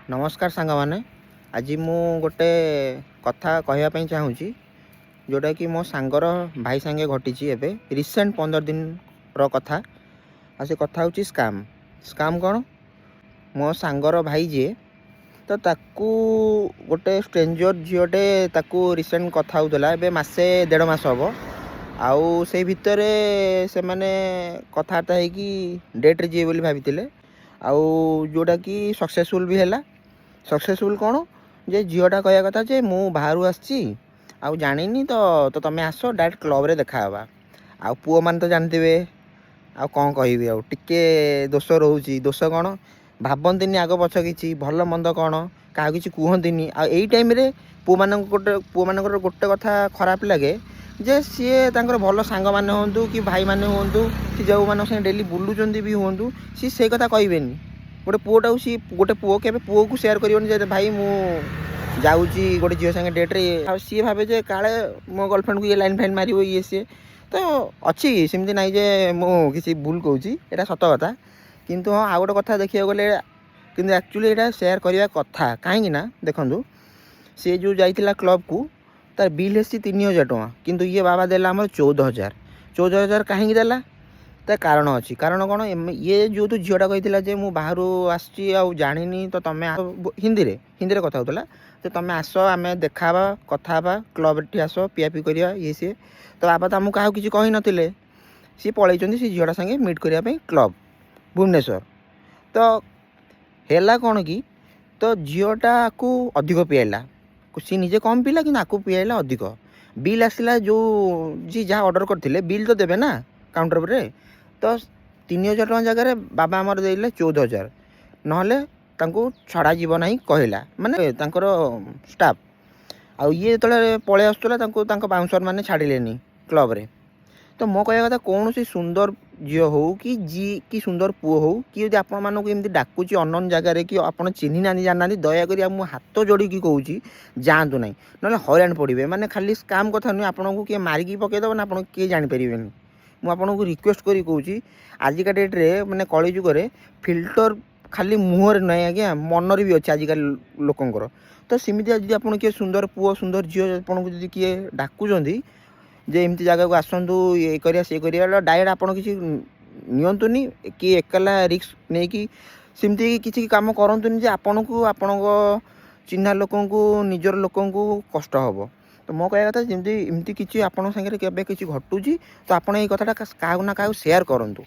ନମସ୍କାର ସାଙ୍ଗମାନେ, ଆଜି ମୁଁ ଗୋଟେ କଥା କହିବା ପାଇଁ ଚାହୁଁଛି, ଯେଉଁଟାକି ମୋ ସାଙ୍ଗର ଭାଇ ସାଙ୍ଗେ ଘଟିଛି ଏବେ ରିସେଣ୍ଟ 15 ଦିନର କଥା। ଆଉ ସେ କଥା ହେଉଛି ସ୍କାମ୍। ସ୍କାମ୍ କ'ଣ? ମୋ ସାଙ୍ଗର ଭାଇ ଯିଏ, ତ ତାକୁ ଗୋଟେ ଷ୍ଟ୍ରେଞ୍ଜର ଝିଅଟେ ତାକୁ ରିସେଣ୍ଟ କଥା ହେଉଥିଲା ଏବେ ମାସେ ଦେଢ଼ ମାସ ହେବ। ଆଉ ସେଇ ଭିତରେ ସେମାନେ କଥାବାର୍ତ୍ତା ହେଇକି ଡେଟ୍ରେ ଯିବେ ବୋଲି ଭାବିଥିଲେ, ଆଉ ଯେଉଁଟାକି ସକ୍ସେସଫୁଲ୍ ବି ହେଲା। ସକ୍ସେସଫୁଲ୍ କ'ଣ ଯେ ଝିଅଟା କହିବା କଥା ଯେ ମୁଁ ବାହାରୁ ଆସିଛି ଆଉ ଜାଣିନି, ତ ତ ତୁମେ ଆସ, ଡାଇରେକ୍ଟ କ୍ଲବ୍ରେ ଦେଖା ହେବା। ଆଉ ପୁଅମାନେ ତ ଜାଣିଥିବେ, ଆଉ କ'ଣ କହିବି, ଆଉ ଟିକେ ଦୋଷ ରହୁଛି। ଦୋଷ କ'ଣ? ଭାବନ୍ତିନି ଆଗ ପଛ କିଛି, ଭଲ ମନ୍ଦ କ'ଣ, କାହାକୁ କିଛି କୁହନ୍ତିନି। ଆଉ ଏଇ ଟାଇମ୍ରେ ପୁଅମାନଙ୍କର ଗୋଟେ କଥା ଖରାପ ଲାଗେ ଯେ ସିଏ ତାଙ୍କର ଭଲ ସାଙ୍ଗମାନେ ହୁଅନ୍ତୁ କି ଭାଇମାନେ ହୁଅନ୍ତୁ କି ଯେଉଁମାନଙ୍କ ସାଙ୍ଗେ ଡେଲି ବୁଲୁଛନ୍ତି ବି ହୁଅନ୍ତୁ, ସିଏ ସେଇ କଥା କହିବେନି ଗୋଟେ ପୁଅଟାକୁ। ସିଏ ଗୋଟେ ପୁଅ କେବେ ପୁଅକୁ ସେୟାର କରିବନି ଯେ ଭାଇ, ମୁଁ ଯାଉଛି ଗୋଟେ ଝିଅ ସାଙ୍ଗେ ଡେଟ୍ରେ। ଆଉ ସିଏ ଭାବେ ଯେ କାଳେ ମୋ ଗର୍ଲଫ୍ରେଣ୍ଡକୁ ଇଏ ଲାଇନ୍ ଫାଇନ୍ ମାରିବ, ଇଏ ସିଏ। ତ ଅଛି, ସେମିତି ନାହିଁ ଯେ ମୁଁ କିଛି ଭୁଲ କହୁଛି, ଏଇଟା ସତ କଥା। କିନ୍ତୁ ହଁ, ଆଉ ଗୋଟେ କଥା ଦେଖିବାକୁ ଗଲେ କିନ୍ତୁ ଆକ୍ଚୁଆଲି ଏଇଟା ସେୟାର କରିବା କଥା। କାହିଁକି ନା ଦେଖନ୍ତୁ, ସେ ଯେଉଁ ଯାଇଥିଲା କ୍ଲବ୍କୁ, ତାର ବିଲ୍ ଆସିଛି 3000 ଟଙ୍କା, କିନ୍ତୁ ଇଏ ବାବା ଦେଲା ଆମର 14,000। 14,000 କାହିଁକି ଦେଲା? ତା କାରଣ ଅଛି। କାରଣ କ'ଣ? ଇଏ ଯେହେତୁ ଝିଅଟା କହିଥିଲା ଯେ ମୁଁ ବାହାରୁ ଆସିଛି ଆଉ ଜାଣିନି, ତ ତୁମେ ହିନ୍ଦୀରେ କଥା ହେଉଥିଲା ତ ତୁମେ ଆସ, ଆମେ ଦେଖା ହେବା, କଥା ହେବା, କ୍ଲବ୍ଠି ଆସ, ପିଆ ପିଇ କରିବା, ଇଏ ସିଏ। ତ ବାବା ତ ଆମକୁ କାହାକୁ କିଛି କହିନଥିଲେ। ସିଏ ପଳେଇଛନ୍ତି ସେ ଝିଅଟା ସାଙ୍ଗେ ମିଟ୍ କରିବା ପାଇଁ କ୍ଲବ୍ ଭୁବନେଶ୍ୱର। ତ ହେଲା କ'ଣ କି, ତ ଝିଅଟାକୁ ଅଧିକ ପିଆଇଲା। ସିଏ ନିଜେ କମ୍ ପିଇଲା, କିନ୍ତୁ ଆକୁ ପିଆଇଲା ଅଧିକ। ବିଲ୍ ଆସିଲା, ଯେଉଁ ଯିଏ ଯାହା ଅର୍ଡ଼ର କରିଥିଲେ ବିଲ୍ ତ ଦେବେ ନା କାଉଣ୍ଟର ଉପରେ। ତ 3000 ଟଙ୍କା ଜାଗାରେ ବାବା ଆମର ଦେଇଲେ 14,000, ନହେଲେ ତାଙ୍କୁ ଛଡ଼ାଯିବ ନାହିଁ କହିଲା, ମାନେ ତାଙ୍କର ଷ୍ଟାଫ୍। ଆଉ ଇଏ ଯେତେବେଳେ ପଳେଇ ଆସୁଥିଲା, ତାଙ୍କୁ ତାଙ୍କ ବାଉନ୍ସର ମାନେ ଛାଡ଼ିଲେନି କ୍ଲବ୍ରେ। ତ ମୋ କହିବା କଥା, କୌଣସି ସୁନ୍ଦର ଝିଅ ହଉ କି କି ସୁନ୍ଦର ପୁଅ ହଉ କି ଯଦି ଆପଣମାନଙ୍କୁ ଏମିତି ଡାକୁଛି ଅନନୋନ୍ ଜାଗାରେ କି ଆପଣ ଚିହ୍ନି ନାହାନ୍ତି, ଜାଣିନାହାନ୍ତି, ଦୟାକରି ଆଉ ମୁଁ ହାତ ଯୋଡ଼ିକି କହୁଛି, ଯାଆନ୍ତୁ ନାହିଁ, ନହେଲେ ହଇରାଣ ପଡ଼ିବେ। ମାନେ ଖାଲି ସ୍କାମ୍ କଥା ନୁହେଁ, ଆପଣଙ୍କୁ କିଏ ମାରିକି ପକାଇଦେବ ନା ଆପଣ କିଏ ଜାଣିପାରିବେନି। ମୁଁ ଆପଣଙ୍କୁ ରିକ୍ୱେଷ୍ଟ କରି କହୁଛି, ଆଜିକା ଡେଟ୍ରେ ମାନେ କଳି ଯୁଗରେ ଫିଲ୍ଟର ଖାଲି ମୁହଁରେ ନାହିଁ ଆଜ୍ଞା, ମନରେ ବି ଅଛି ଆଜିକାଲି ଲୋକଙ୍କର। ତ ସେମିତି ଯଦି ଆପଣ କିଏ ସୁନ୍ଦର ପୁଅ, ସୁନ୍ଦର ଝିଅ, ଆପଣଙ୍କୁ ଯଦି କିଏ ଡାକୁଛନ୍ତି ଯେ ଏମିତି ଜାଗାକୁ ଆସନ୍ତୁ, ଇଏ କରିବା ସିଏ କରିବା, ଡାଇରେକ୍ଟ ଆପଣ କିଛି ନିଅନ୍ତୁନି କି ଏକଲା ରିସ୍କ ନେଇକି ସେମିତି କିଛି କାମ କରନ୍ତୁନି ଯେ ଆପଣଙ୍କୁ, ଆପଣଙ୍କ ଚିହ୍ନା ଲୋକଙ୍କୁ, ନିଜର ଲୋକଙ୍କୁ କଷ୍ଟ ହେବ। ତ ମୋ କହିବା କଥା, ଯେମିତି ଏମିତି କିଛି ଆପଣଙ୍କ ସାଙ୍ଗରେ କେବେ କିଛି ଘଟୁଛି, ତ ଆପଣ ଏଇ କଥାଟା କାହାକୁ ନା କାହାକୁ ସେୟାର କରନ୍ତୁ।